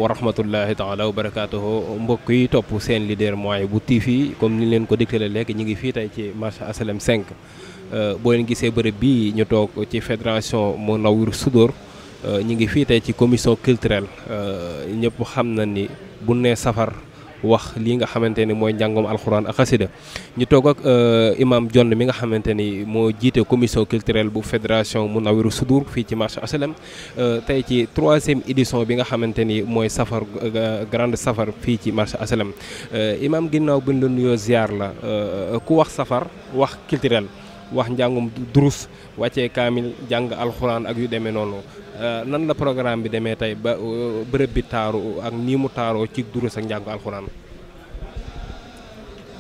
wa rahmatullahi taala wa barakaatuhu mbokk yi topp seen leader Mouhaïbou TV comme ni leen ko dégtale léegi ñu ngi fii tey ci marché HLM 5 boo leen gisee bërëb bii ñu toog ci fédération Mounawirou Soudour ñu ngi fii tey ci commission culturelle ñëpp xam na ni bu nee safar wax lii nga xamante ni mooy njàngum alxuraan ak xasida ñu toog ak imam Jonn mi nga xamante ni moo jiite commission culturelle bu fédération Mounawirou Soudour fii ci marché HLM tey ci 3e édition bi nga xamante ni mooy safar grande safar fii ci marché HLM imam ginnaaw buñ la nuyoo ziar la ku wax safar wax culturel wax njàngum durus wàccee kaamil jàng alxuraan ak yu demee noonu nan la programme bi demee tey ba bërëb bi taaru ak nii mu taaroo ci durus ak njàng alxuraan.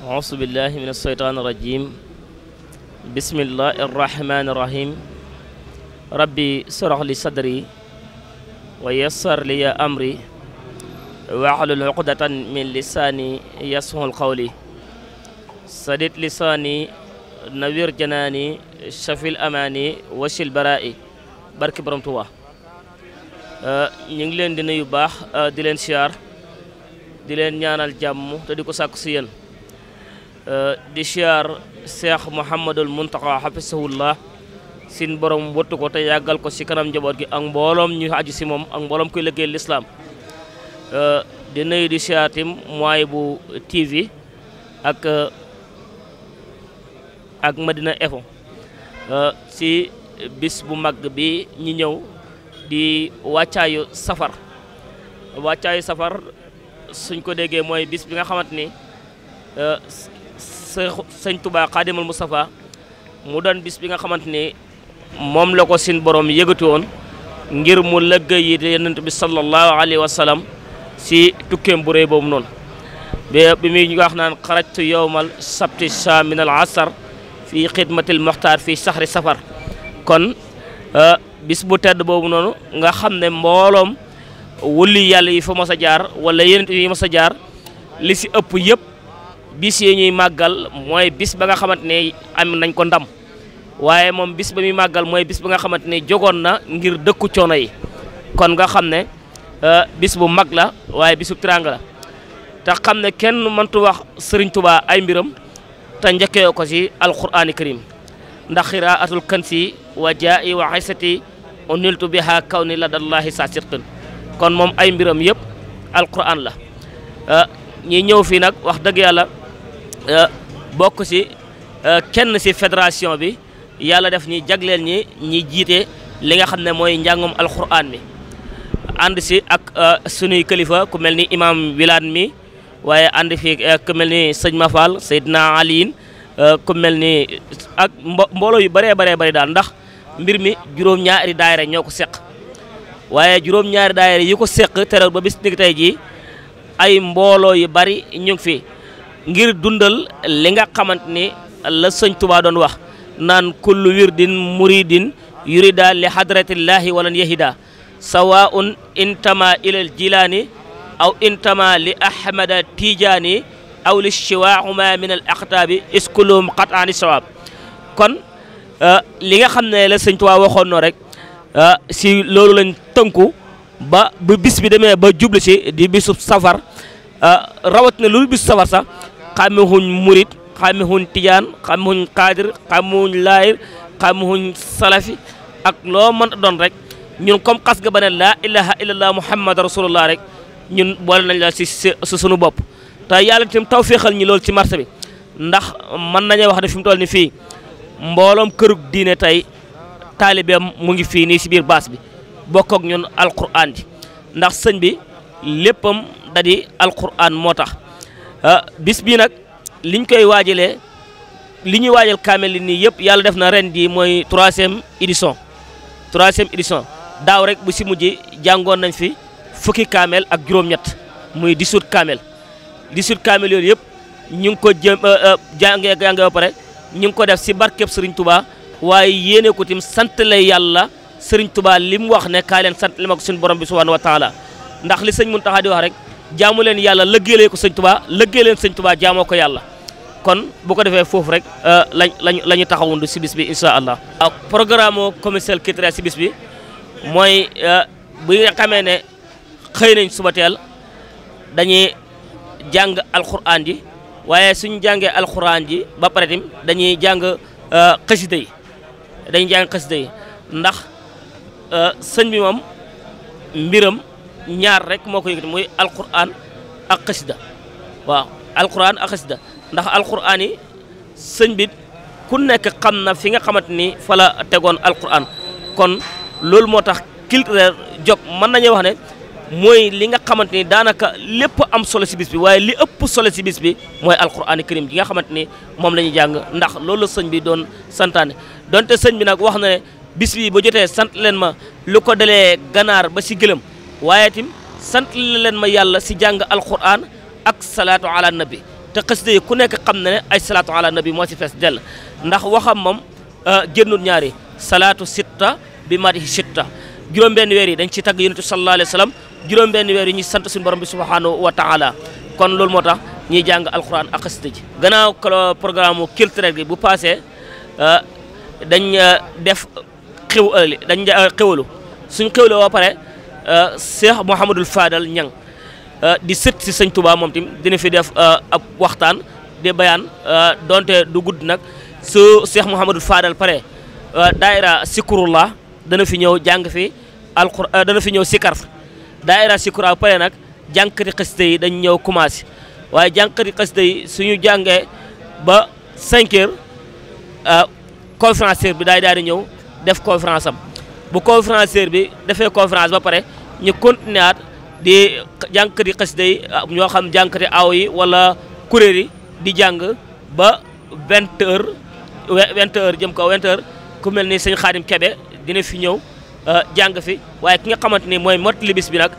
auzu billahi min asheytaani rajim bismillahi arrahmani rahim rabbi sorox li sadri wa yassar li amri wahlul uqdatan min lisaani yasfahul qawli sadid lisaani nawir janaani shafil amaani washil baraa'i barki borom Tuubaa ñu ngi leen di nuyu baax di leen siyaar di leen ñaanal jàmm te di ko sàkku si yéen di siyaar Cheikh Mouhamadul Muntaqa hafisahullah sin borom wattu ko te yàggal ko si kanam njaboot gi ak mbooloom ñu aju si moom ak mbooloom koy liggéeyal lislaam di nuyu di siyaar tim Mouhaïbou TV ak Madina Info si bis bu mag bi ñi ñëw di wàccaayu safar suñ ko déggee mooy bis bi nga xamante ni sëñ Touba Xaadimul Mustafa mu doon bis bi nga xamante ni moom la ko sin borom yëgati woon ngir mu lëggéey yi Yonent bi sallallahu alayhi wa sallam si tukkeem bu réy boobu noonu bi muy ñu wax naan xarajtu yowmal sabti sa min al asar fii xidmatil moxtaar fii saxri safar kon bis bu tedd boobu noonu nga xam ne mbooloom wulli yàlla yi fa mos a jaar wala yeneen yi mos a jaar li si ëpp yëpp bis yi ñuy màggal mooy bis ba nga xamante ne am nañ ko ndam waaye moom bis ba muy màggal mooy bis ba nga xamante ne jogoon na ngir dëkku coono yi kon nga xam ne bis bu mag la waaye bisu teraanga la te xam ne kenn mëntu wax Sëriñ Tuubaa ay mbiram te njëkkee ko ci alqur'ani karim ndax xiraatul kansi wa jaa'i wa xaysati uniltu biha kaw ni la dallahi sa sirqin kon moom ay mbiram yëpp alqur'an la ñi ñëw fii nag wax dëgg yàlla bokk ci kenn ci fédération bi yàlla def ñi jagleel ñi jiite li nga xam ne mooy njàngum alqur'an mi ànd ci ak sunuy kilifa ku mel ni imam Wilane mi waaye ànd fi ku mel ni sëñ Mafal Seydina Aliyin ku mel ni ak mbooloo yu bëree bëri daal ndax mbir mi juróom-ñaari daayira ñoo ko seq waaye juróom-ñaari daayira yi ko seq teral ba bis ni tey jii ay mbooloo yu bari ñu ngi fi ngir dundal li nga xamante ni la sëñ Tuubaa doon wax naan kullu wirdin muridin yurida li hadratillahi walan yahida sawaun intama ilal jilaani aw intama li ahmada tijaani aw li shiwaahuma min al aqtaabi iskulum qat'ani sawaab kon li nga xam ne la sëñ Tuubaa waxoon noo rek si loolu lañ tënku ba bu bis bi demee ba jublu si di bisu safar rawat na loolu bisu safar sax xamehuñ murit xamehuñ tijaan xamehuñ qaadir xamehuñ laayir xamehuñ salafi ak loo mën a doon rek ñun comme xas nga ba ne laa ilaha illallah muhammad rasulullah rek ñun boole nañ la si sunu bopp te yàlla itam taw féexal ñi loolu ci marché bi ndax mën nañu wax ne fi mu toll ni fii mbooloom kërug diine tey taalibeem mu ngi fii nii si biir baas bi bokk ak ñun alquran ji ndax sëñ bi léppam da di alquran moo tax bis bii nag liñ koy waajalee li ñuy waajal kaamel li nii yëpp yàlla def na ren di mooy 3e édition daaw rek bu si mujj jàngoon nañ fi fukki kaamel ak juróom-ñett muy 18 kaamel yooyu yëpp ñu ngi ko jàngee ba pare ñu ngi ko def si barkeb Serigne Touba waaye yéene ko tim sant lay yàlla Serigne Touba li mu wax ne kaa leen sant li ma ko suñu borom bi subhanahu wa taala ndax li sëñ Muntaxa di wax rek jaamu leen yàlla lëggéeyee ko sëñ Touba lëggéey leen sëñ Touba jaamoo ko yàlla kon bu ko defee foofu rek la ñu taxawundu si bis bi incha allah. programme commercial culturel si bis bi mooy bu nga xamee ne xëy nañ suba teel dañuy jàng alquran ji waaye suñu jàngee alquran ji ba pare tim dañuy jàng xasida yi ndax sëñ bi moom mbiram ñaar rek moo ko yëkkati muy alquran ak xasida waaw alquran ak xasida ndax alquran yi sëñ bi ku nekk xam na fi nga xamante ni fa la tegoon alquran kon loolu moo tax culturel jóg mën nañu wax ne mooy li nga xamante ni daanaka lépp am solo si bis bi waaye li ëpp solo si bis bi mooy alquran karim gi nga xamante ni moom la ñuy jàng ndax loolu sëñ bi doon santaane donte sëñ bi nag wax na ne bis bi ba jotee sant leen ma lu ko dalee ganaar ba si gëlëm waaye tim sant leen ma yàlla si jàng alquran ak salaatu ala nabi te xasida yi ku nekk xam na ne ay salaatu ala nabi moo si fees dell ndax waxam moom génnul ñaari salaatu sitta bi madihi sitta juróom-benn weer yi dañ ci tagg yonent sallallahu alayhi wa sallam juróom-benn weer yi ñuy sant suñu borom bi subhanahu wa taala kon loolu moo tax ñuy jàng alquran ak xasida ji gannaaw programme culturel gi bu passé dañ def xewalu suñ xewloo ba pare Cheikh Mouhamadul Fadal Ñang di sët si sëñ Touba moom tim dina fi def ab waxtaan di bayaan donte du gudd nag su Cheikh Mouhamadul Fadal pare daayira Sikurullah dana fi ñëw jàng fi alquran dana fi ñëw sikar daayira Sikurullah pare nag jànkati xasida yi dañ ñëw commencé waaye jànkati xasida yi suñu jàngee ba 5 heures conférencier bi daal di ñëw def conférence am bu conférencier bi defee conférence ba pare ñu continuer at di jànkati xasida yi ñoo xam jànkati aw yi wala kuréel yi di jàng ba 20 heures jëm kaw 20 heures ku mel ni sëñ Xaadim Kebe dina fi ñëw jàng fi waaye ki nga xamante ni mooy mottali bis bi nag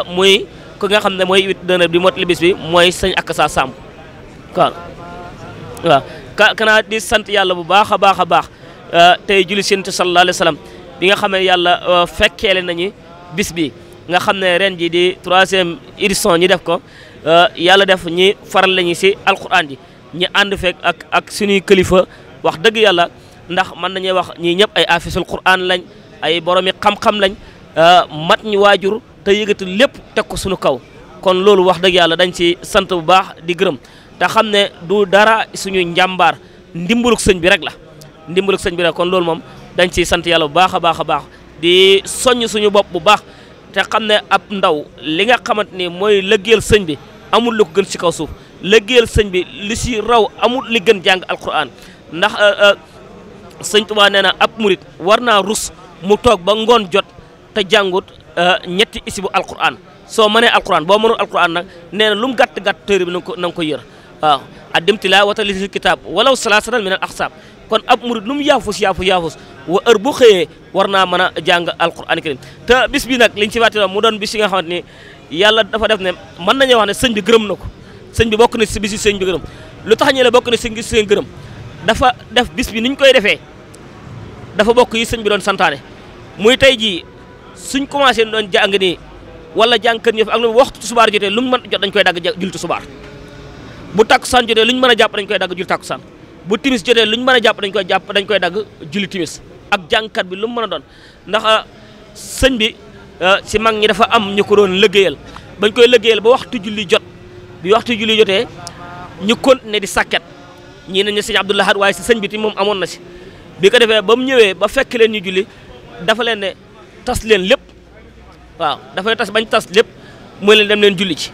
muy ki nga xam ne mooy huit dënër di mottali bis bi mooy sëñ Akassa Samb waaw kanaa di sant yàlla bu baax a baax a baax tey julli si Yonent sallallahu alayhi wa sallam bi nga xam ne yàlla fekkeele nañu bis bi nga xam ne ren ji di 3e édition ñi def ko yàlla def ñi faral lañu si alquran ji ñi ànd fekk ak suñuy kilifa wax dëgg yàlla ndax mën nañuy wax ñii ñëpp ay afisul quran lañ ay boromi xam-xam lañ mat ñi waajur te yëgati lépp teg ko suñu kaw kon loolu wax dëgg yàlla dañ ci sant bu baax di gërëm te xam ne du dara suñu njàmbaar ndimbalug sëñ bi rek la ndimbalug sëñ bi rek kon loolu moom dañ ciy sant yàlla bu baax a baax a baax di soññ suñu bopp bu baax te xam ne ab ndaw li nga xamante ni mooy lëggéeyal sëñ bi amul lu ko gën ci kaw suuf lëggéeyal sëñ bi li si raw amul li gën jàng alquran ndax sëñ Tuubaa nee na ab murit war naa rus mu toog ba ngoon jot te jàngut ñetti isibu alquran soo mënee alquran boo mënul alquran nag nee na lu mu gàtt téere bi na nga ko yër waaw addim tilaawata li kitaab walaw salaasatan min al ahsaab kon ab murit lu mu yaafus wa heure bu xëyee war naa mën a jàng alquran karim te bis bi nag liñ ci wàtti mu doon bis yi nga xamante ni yàlla dafa def ne mën nañoo wax ne sëñ bi gërëm na ko sëñ bi bokk na si bis yi sëñ bi gërëm lu tax ñu la bokk na si seen gërëm dafa def bis bi niñ koy defee dafa bokk yi sëñ bi doon santaane muy tey jii suñ commencé doon jàng nii wala jàngkat ñëf ak lu waxtu tusubaar jotee lu mu mën jot dañ koy dagg julli tusubaar bu takkusaan jotee lu ñu mën a jàpp dañ koy dagg julli takkusaan bu timis jotee lu ñu mën a jàpp dañ koy dagg julli timis ak jàngkat bi lu mu mën a doon ndax sëñ bi si mag ñi dafa am ñu ko doon liggéeyal bañ koy liggéeyal ba waxtu julli jot bi waxtu julli jotee ñu continuer di sàkket ñii nañ ne sëñ Abdou Lahad waaye si sëñ bi ti moom amoon na si bi ko defee ba mu ñëwee ba fekk leen ñu julli dafa leen ne tas leen lépp waaw dafay tas bañ tas lépp mooy leen dem leen julli ci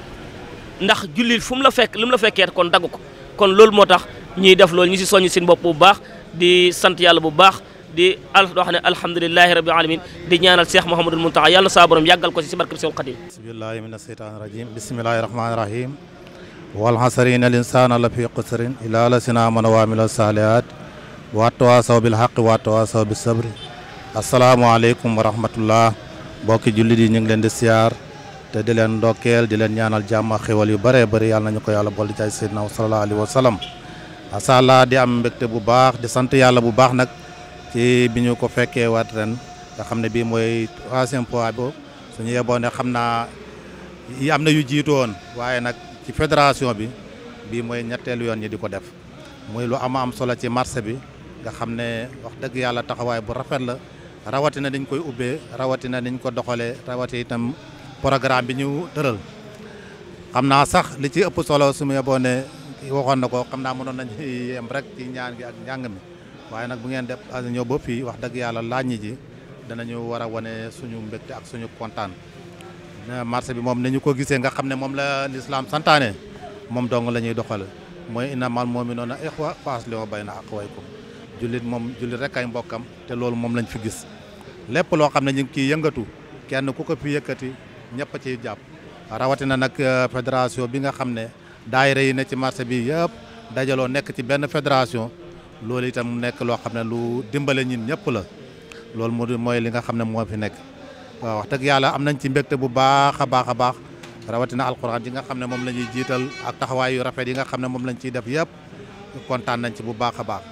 ndax julli fu mu la fekk lu mu la fekkee kon dagg ko kon loolu moo tax ñuy def loolu ñu si soññ seen bopp bu baax di sant yàlla bu baax di wax ne alhamdulilahi rabbil alamin di ñaanal Cheikh Mouhamadul Mountakha yàlla saa borom yàggal ko si barke Seexul Xadim bismillahi mina seytaani rajim bismillahi rahmani rahim wal hasrin al insana la fi qusrin ila la sina man wa amila salihat wa tawasaw bil haqq wa tawasaw bis sabri asalaamaaleykum wa rahmatullah mbokki jullit yi ñu ngi leen di siyaar te di leen ndokkeel di leen ñaanal jàmm ak xéwal yu bëree bëri yàlla nañu ko yàlla bool di jaay seydina sallallahu alayhi wa sallam asalla di am mbégte bu baax di sant yàlla bu baax nag ci bi ñu ko fekkee waat ren nga xam ne bii mooy 3e fois bo suñu yeboo ne xam naa yi am na yu jiitu woon waaye nag ci fédération bi bii mooy ñetteelu yoon ñi di ko def muy lu am solo ci marché bi nga xam ne wax dëgg yàlla taxawaay bu rafet la rawatina niñ koy ubbee rawatina niñ ko doxalee rawati itam programme bi ñu tëral xam naa sax li ci ëpp solo su ma yeboo ne waxoon na ko xam naa mënoon nañu yem rek ci ñaan gi ak njàng mi waaye nag bu ngeen def ñëw ba fii wax dëgg yàlla laaj ñi ji danañu war a wane suñu mbégte ak suñu kontaan marché bi moom ni ñu ko gisee nga xam ne moom la lislaam santaane moom dong la ñuy doxal mooy innamal mu'minuuna ixwa fa aslihu bayna axawaykum jullit moom jullit rek ay mbokkam te loolu moom lañ fi gis lépp loo xam ne ñu ngi ciy yëngatu kenn ku ko fi yëkkati ñëpp a ciy jàpp rawatina nag fédération bi nga xam ne daayira yi ne ci marché bi yëpp dajaloo nekk ci benn fédération loolu itam nekk loo xam ne lu dimbale ñin ñëpp la loolu mooy li nga xam ne moo fi nekk waaw wax dëgg yàlla am nañ ci mbégte bu baax a baax rawatina alxuraan yi nga xam ne moom la ñuy jiital ak taxawaay yu rafet yi nga xam ne moom lañ ciy def yëpp kontaan nañ ci bu baax a baax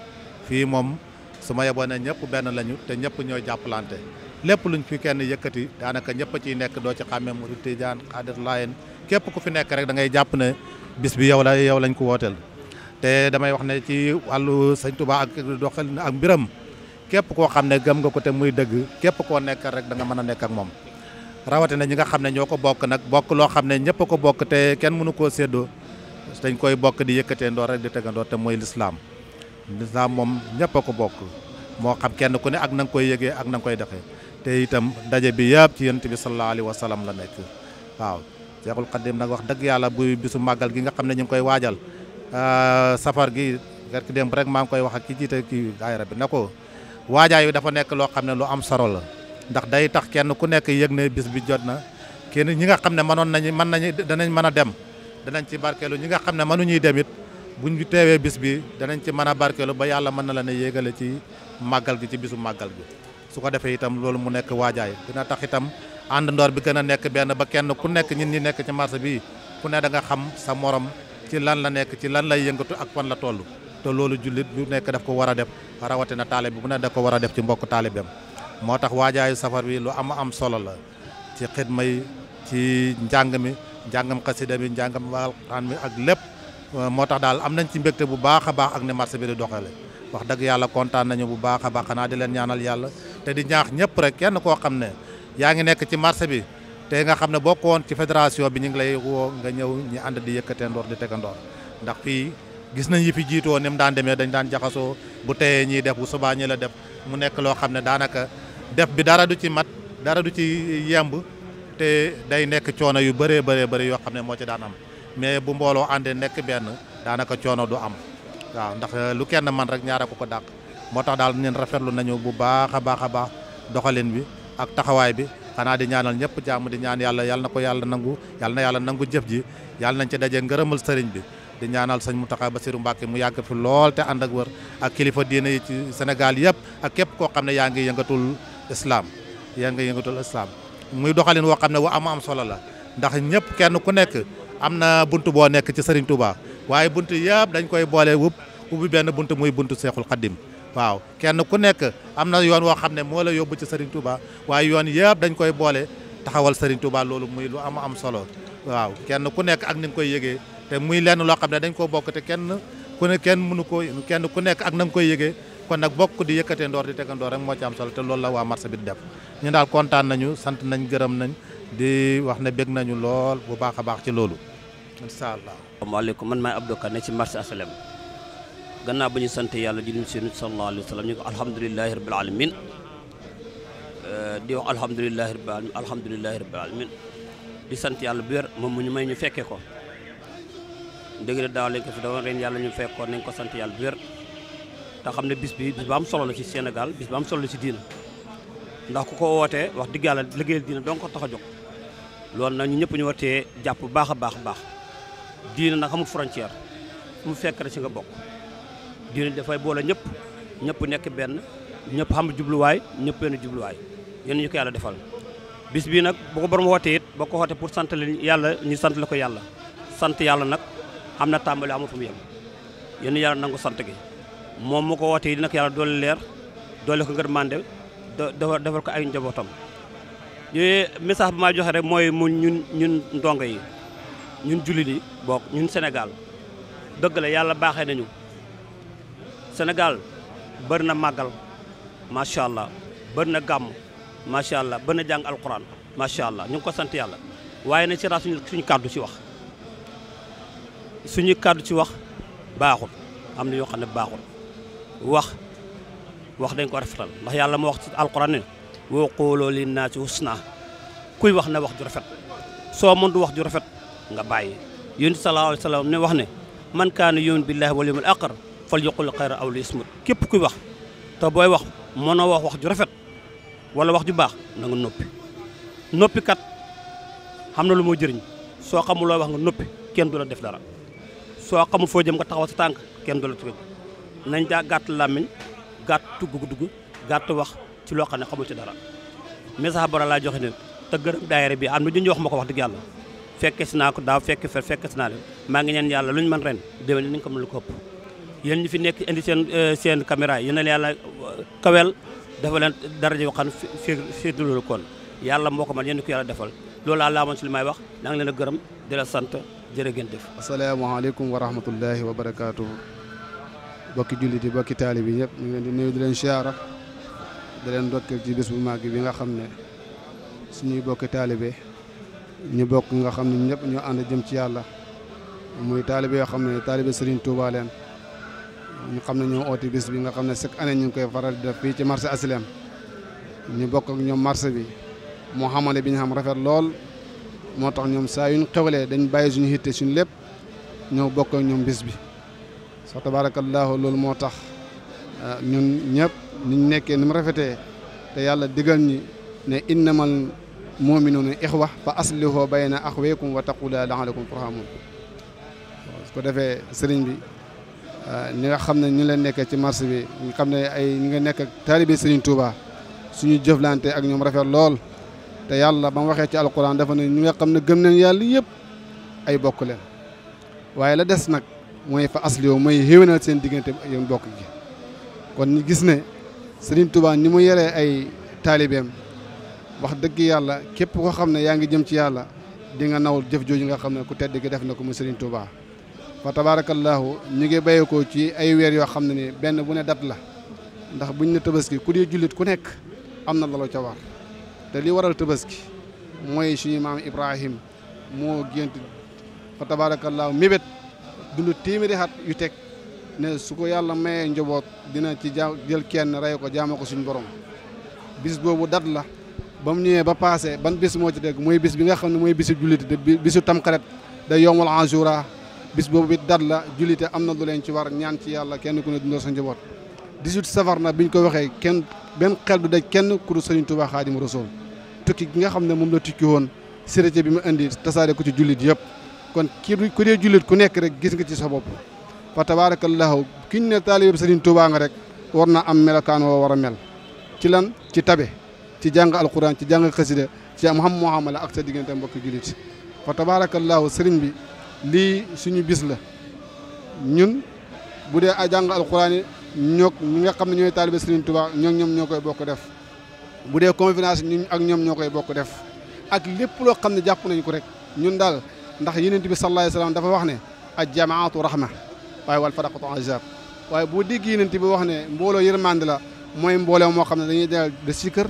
fii moom su ma yeboo ne ñëpp benn lañu te ñëpp ñooy jàppalante lépp luñ fi kenn yëkkati daanaka ñëpp a ciy nekk doo ci xàmmee murid tijaan xaadir laayeen képp ku fi nekk rek da ngay jàpp ne bis bi yow lañ ko wooteel te damay wax ne ci wàllu sëñ Tuubaa ak doxal ak mbiram képp koo xam ne gëm nga ko te muy dëgg képp koo nekkal rek da nga mën a nekk ak moom rawatina ñi nga xam ne ñoo ko bokk nag bokk loo xam ne ñëpp ko bokk te kenn mënu koo séddoo dañ koy bokk di yëkkatee ndoor rek di tegandoor te mooy lislaam moom ñëpp a ko bokk moo xam kenn ku ne ak na nga koy yëgee ak na nga koy defee te itam daje bi yëpp ci yonent bi sallallahu alayhi wa sallam la nekk waaw Seexul Xadiim nag wax dëgg yàlla bu bisu màggal gi nga xam ne ñu ngi koy waajal safar gi gerki dem rek maa ngi koy wax ak ki jiite kii daayira bi na ko waajaay wi dafa nekk loo xam ne lu am solo la ndax day tax kenn ku nekk yëg ne bis bi jot na kenn ñi nga xam ne danañ mën a dem danañ ci barkeelu ñi nga xam ne mënuñuy dem it buñ teewee bis bi danañ ci mën a barkeelu ba yàlla mën na la ne yéegale ci màggal gi ci bisu màggal gi su ko defee itam loolu mu nekk waajaay dina tax itam àndandoor bi gën a nekk benn ba kenn ku nekk ñun ñi nekk ci marché bi ku ne da nga xam sa morom ci lan la nekk ci lan lay yëngatu ak fan la toll te loolu jullit bu nekk daf ko war a def rawatina taalibe bi bu ne daf ko war a def ci mbokk taalibeem moo tax waajaayu safar bi lu am solo la ci xidma yi ci njàngam xasida bi njàngam alxuraan mi ak lépp moo tax daal am nañ ci mbégte bu baax a baax ak ne marché bi di doxale wax dëgg yàlla kontaan nañu bu baax a baax xanaa di leen ñaanal yàlla te di ñaax ñëpp rek kenn koo xam ne yaa ngi nekk ci marché bi te nga xam ne bokk woon ci fédération bi ñu ngi lay woo nga ñëw ñi ànd di yëkkatee ndoor di tegandoor ndax fii gis nañ yi fi jiitoo ni mu daan demee dañ daan jaxasoo bu teyee ñiy def bu subaa ñi la def mu nekk loo xam ne daanaka def bi dara du ci mat dara du ci yemb te day nekk coono yu bëree bëri yoo xam ne moo ci daan am mais bu mbooloo àndee nekk benn daanaka coono du am waaw ndax lu kenn man rek ñaara ko dàq moo tax daal ñun rafetlu nañu bu baax a baax doxalin bi ak taxawaay bi xanaa di ñaanal ñëpp jàmm di ñaan yàlla na ko yàlla nangu yàlla na yàlla nangu jëf ji yàlla nañ ci daje ngërëmal sëriñ bi di ñaanal sëñ Mountakha Bassirou Mbacké mu yàgg fi lool te ànd ak wër ak kilifa diine yi ci Sénégal yëpp ak képp koo xam ne yaa ngi yëngatul islam muy doxalin woo xam ne wa am solo la ndax ñëpp kenn ku nekk am na buntu boo nekk ci Serigne Touba waaye buntu yëpp dañ koy boole ubbi benn buntu muy buntu Seexul Xaddim waaw kenn ku nekk am na yoon woo xam ne moo la yóbbu ci Serigne Touba waaye yoon yëpp dañ koy boole taxawal Serigne Touba loolu muy lu am solo waaw kenn ku nekk ak ni nga koy yëgee te muy lenn loo xam ne dañ koo bokk te kenn ku nekk ak na nga koy yëgee kon nag bokk di yëkkatee ndoor di tegandoor rek moo ci am solo te loolu la waa marché bi di def ñu daal kontaan nañu sant nañ gërëm nañ di wax ne bég nañu lool bu baax a baax ci loolu incha allah. asalaamaaleykum man maay Abdou Kane ci marché asalem gannaaw ba ñu sant yàlla di nuyu seen sallallahu alayhi wa sallam ñu ko alhamdulilahi rabbil alamin di wax alhamdulilahi rabbil alamin di sant yàlla bu wér moom mu ñu may ñu fekkee ko dëgg la daaw lañ ko fi doon ren yàlla ñu fekkoon nañ ko sant yàlla bu wér te xam ne bis ba am solo la ci Sénégal bis ba am solo la ci diina ndax ku ko wootee wax dëgg yàlla liggéeyal diina donc ko tax a jóg loolu nag ñu ñëpp ñu watee jàpp bu baax a baax diina nag amul frontière fu mu fekk rek ci nga bokk diina dafay boole ñëpp nekk benn ñëpp xam jubluwaay ñëpp benn jubluwaay yéen ñu ko yàlla defal bis bii nag bu ko borom wootee it boo ko wootee pour sant leen yàlla ñu sant la ko yàlla sant yàlla nag am na tàmbali amul fu mu yem yéen yàlla nangu sant gi moom mu ko wootee yi nag yàlla doole leer doole ko ngër mande defal ko ay njabootam message bi maa joxe rek mooy mu ñun ndongo yi ñun jullit yi bokk ñun Sénégal dëgg la yàlla baaxee nañu Sénégal bëri na màggal macha allah bëri na gàmm macha allah bëri na jàng alquran macha allah ñu ngi ko sant yàlla waaye na ci raat suñu kàddu ci wax suñu kàddu ci wax baaxul am na yoo xam ne baaxul wax dañ ko rafetal ndax yàlla moo wax ci alquran ne wa quulu linnaasi husna kuy wax na wax ju rafet soo mën du wax ju rafet nga bàyyi yonent sallallahu alayhi wa sallam ne wax ne man kaana yu'minu billahi wal yawmil aaxir falyaqul xayran aw liyasmut képp kuy wax te booy wax mënoo wax ju rafet wala wax ju baax na nga noppi kat xam na lu moo jëriñ soo xamul loo wax nga noppi kenn du la def dara soo xamul foo jëm nga taxaw sa tànk kenn du la tëgg nañ daa gàtt làmmiñ gàtt dugg gàtt wax ci loo xam ne xamul ci dara message bara laa joxe ne te gërëm daayira bi am na ñu wax ma ko wax dëgg yàlla fekke si naa ko daaw fekke si naa leen maa ngi ñaan yàlla lu ñu mën ren déwén nañ ko mën lu ko ëpp yéen ñi fi nekk indi seen caméra yi yéen yàlla kawel dafa leen daraja yoo xam ne féet loolu kon yàlla moo ko man yéen ko yàlla defal loolu laa laamoon si li may wax naa ngi leen a gërëm di la sant jërë ngeen jëf. asalaamaaleykum wa rahmatullahi wa barakaatuhu bokki jullit yi bokki taalibe yi ñëpp ñu ngi leen di nuyu di leen siyaara di leen ndokkeel ci bés bu màgg bi nga xam ne suñuy bokki taalibe ñu bokk nga xam ne ñëpp ñoo ànd jëm ci yàlla muy taalibe yoo xam ne taalibe Serigne Touba leen ñu xam ne ñoo oote bés bi nga xam ne chaque année ñu ngi koy faral di def fii ci marché Asalem ñu bokk ak ñoom marché bi moo xamale bi ñu xam rafet lool moo tax ñoom saa yuñ xewlee dañ bàyyi suñu hitte suñu lépp ñoo bokk ak ñoom bés bi sax tabaarakallaahu loolu moo tax ñun ñëpp niñ nekkee ni mu rafetee te yàlla digal ñi ne innamal mu'minuuna ixwa fa aslihu bayna axwaykum wa taqula la'allakum turhamun su ko defee sëriñ bi ñi nga xam ne ñu leen nekkee ci marché bi nga xam ne ñi nga nekk ak taalibe Serigne Touba suñu jëflante ak ñoom rafet lool te yàlla ba mu waxee ci alquran dafa ne ñi nga xam ne gëm nañ yàlla yëpp ay bokk leen waaye la des nag mooy fa aslihu mooy xéwénal seen diggante yéen bokk gi kon ñu gis ne Serigne Touba ni mu yoree ay taalibeem wax dëgg yàlla képp koo xam ne yaa ngi jëm ci yàlla di nga nawul jëf jooju nga xam ne ku tedd gi def na ko mu Serigne Touba fa tabaarakallaahu ñu ngi béyeekoo ci ay weer yoo xam ne ni benn bu ne dat la ndax buñ ne tabaski ku dee jullit ku nekk am na lalo ca war te li waral tabaski mooy suñu maam Ibrahim moo gént fa tabaarakallaahu mébét dund téeméeri at yu teg ne su ko yàlla mayee njaboot dina ci jël kenn rey ko jaama ko suñu borom bis boobu dat la ba mu ñëwee ba passé ban bis moo ci dégg mooy bis bi nga xam ne mooy bisu jullit de bisu tamxarit da yowmul Ashura bis boobu bi dat la jullite am na lu leen ci war ñaan ci yàlla kenn ku ne dundal sa njaboot 18 safar na biñ ko waxee kenn benn xel du daj kenn ku dul Serigne Touba Xaadimu Rasuul tukki gi nga xam ne moom la tukki woon sérité bi mu indi tasaare ko ci jullit yëpp kon ku dee jullit ku nekk rek gis nga ci sa bopp fa tabarakallahu kiñ ne taalibe Serigne Touba nga rek war na am melokaan woo war a mel ci lan ci tabe ci jàng alquran ci jàng xasida ci am xam muamala ak sa diggante mbokki jullit fa tabarakallahu sëriñ bi lii suñu bis la ñun bu dee a jàng alquran yi ñi nga xam ne ñooy taalibe Serigne Touba ñoom ñoo koy bokk def bu dee conférence ñun ak ñoom ñoo koy bokk def ak lépp loo xam ne jàpp nañ ko rek ñun daal ndax yonent bi sallallahu alayhi wa sallam dafa wax ne al jamaatu rahma waaye wal faraqatu azab waaye boo dégg yonent bi wax ne mbooloo yërmande la mooy mbooloo moo xam ne dañuy dal de sikkër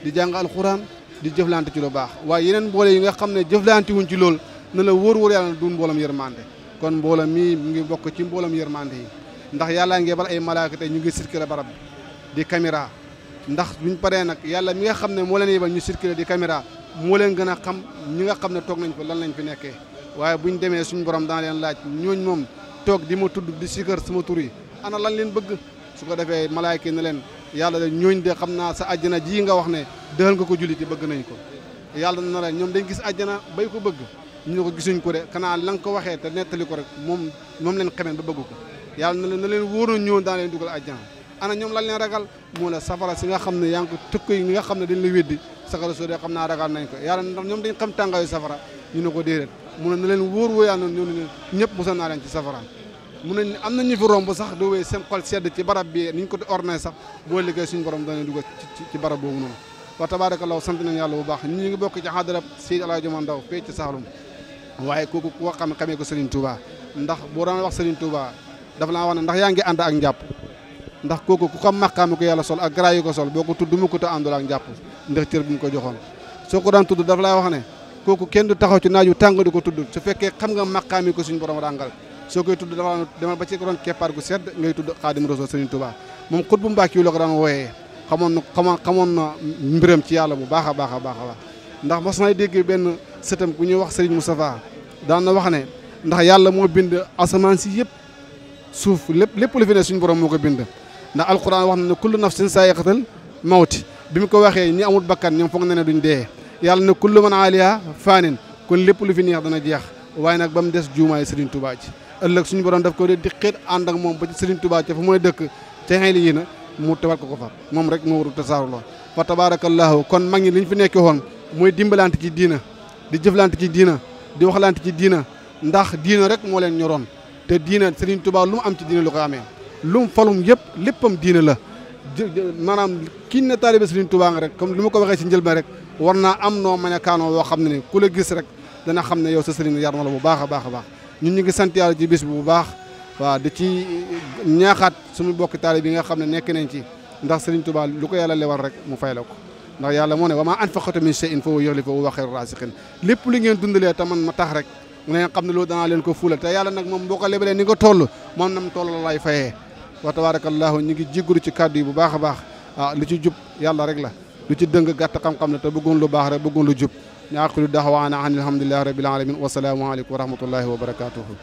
di jàng alquran di jëflante ci lu baax waaye yeneen mbooloo yi nga xam ne jëflante wuñ ci loolu na la wóor yàlla du mboolam yërmande kon mbooloo mii mu ngi bokk ci mboolam yërmande yi ndax yàllaa ngi bal ay malaaka tey ñu ngi circulé barab bi di caméra ndax buñ paree nag yàlla mi nga xam ne moo leen yebal ñu circulé di caméra moo leen gën a xam ñi nga xam ne toog nañ ko lan lañ fi nekkee waaye buñ demee suñu borom dana leen laaj ñooñ moom toog di ma tudd di sikkër sama tur yi ana lan leen bëgg su ko defee malaaka yi ne leen yàlla de ñooñ de xam naa sa àjjana ji nga wax ne dëxal nga ko jullit yi bëgg nañ ko yàlla na leen ñoom dañ gis àjjana bay ko bëgg ñu ne ko gisuñ ko de xanaa la nga ko waxee te nettali ko rek moom leen xameen ba bëgg ko yàlla na leen wóor na ñëw daan leen dugal àjjana ana ñoom lan leen ragal moo la safara si nga xam ne yaa ngi ko tëkk yi nga xam ne dañ la weddi safara soo dee xam naa ragal nañ ko yàlla ndax ñoom dañ xam tàngaayu safara ñu ne ko déedéet mu ne na leen wóor woo yàlla ñoo ne ñëpp musal naa leen ci safara mu ne am na ñu fi romb sax doo wéy seen xol sedd ci barab bi ni ñu ko orné sax boo liggéey suñu borom dana dugal ci barab boobu noonu wa tabarakallahu sant nañ yàlla bu baax ñu ngi bokk ci xadarab Seydi Alaaji Omar Ndaw fee ci Saalum waaye kooku ku xam xamee ko Serigne Touba ndax boo daan wax Serigne Touba dafa laa wax ne ndax yaa ngi ànd ak njàpp ndax kooku ku xam maqaami ko yàlla sol ak garaay yi ko sol boo ko tudd mu ko te àndul ak njàpp ndax cër bi mu ko joxoon soo ko daan tudd dafa laa wax ne kooku kenn du taxaw ci naaju tàng di ko tudd su fekkee xam nga maqaami ko suñu borom ràngal soo koy tudd dama demal ba ci ron keppaar gu sedd ngay tudd Xaadim Rasuul Sëriñ Tuubaa moom xut bu Mbàkke yi la ko daan wooyee xamoon na mbiram ci yàlla bu baax a baax a baax a baax ndax mos nay dégg benn sëtam ku ñuy wax Sëriñ Moustapha daan na wax ne ndax yàlla moo bind asamaan si yëpp suuf lépp lu fi ne suñu borom moo ko bind ndax alquran wax na ne kullu nafsin saa'iqatul mawti bi mu ko waxee ñi amul bakkan ñoom foog na ne duñ dee yàlla ne kullu man aaliha faanin kon lépp lu fi neex dana jeex waaye nag ba mu des juumaay Sëriñ Tuubaa ci ëllëg suñu borom daf ko dee di xeet ànd ak moom ba ci Sëriñ Tuubaa ca fa mooy dëkk ca xëy yi na mu tewal ko fa moom rek moo waru tasaaruloo fa tabarakallahu kon mag ñi li ñu fi nekkee woon mooy dimbalante ci diina di jëflante ci diina di waxlante ci diina ndax diina rek moo leen ñoroon te diina Sëriñ Tuubaa lu mu am ci diina lu ko amee lu mu falum yëpp léppam diina la maanaam kii ne taalibe Sëriñ Tuubaa nga rek comme li ma ko waxee ci njëlbeen rek war naa am noo mën a kaanoo yoo xam ne ni ku la gis rek dana xam ne yow sa sëriñ yar na la bu baax a baax a baax ñun ñu ngi sant yàlla ci bis bi bu baax waaw di ci ñaaxaat suñu bokki taalibe bi nga xam ne nekk nañ ci ndax Sëriñ Tuubaa lu ko yàlla lewal rek mu fay la ko ndax yàlla moo ne wa maa anfaqtum min shay'in fa huwa yukhlifuhu wa huwa khayru raasiqiin lépp li ngeen dundalee te man ma tax rek mu ne xam ne loolu danaa leen ko fuulal te yàlla nag moom boo ko lebalee ni nga toll moom nam toll la lay fayee wa tabarakallahu ñu ngi jéggalu ci kàddu yi bu baax a baax lu ci jub yàlla rek la lu ci dëng gàtt xam-xam ne te bëggoon lu baax rek bëggoon lu jub ñu aqilu daxwaana an alhamdulillahi rabbil alamin wa salaamu aleykum wa rahmatullahi wa barakatuhu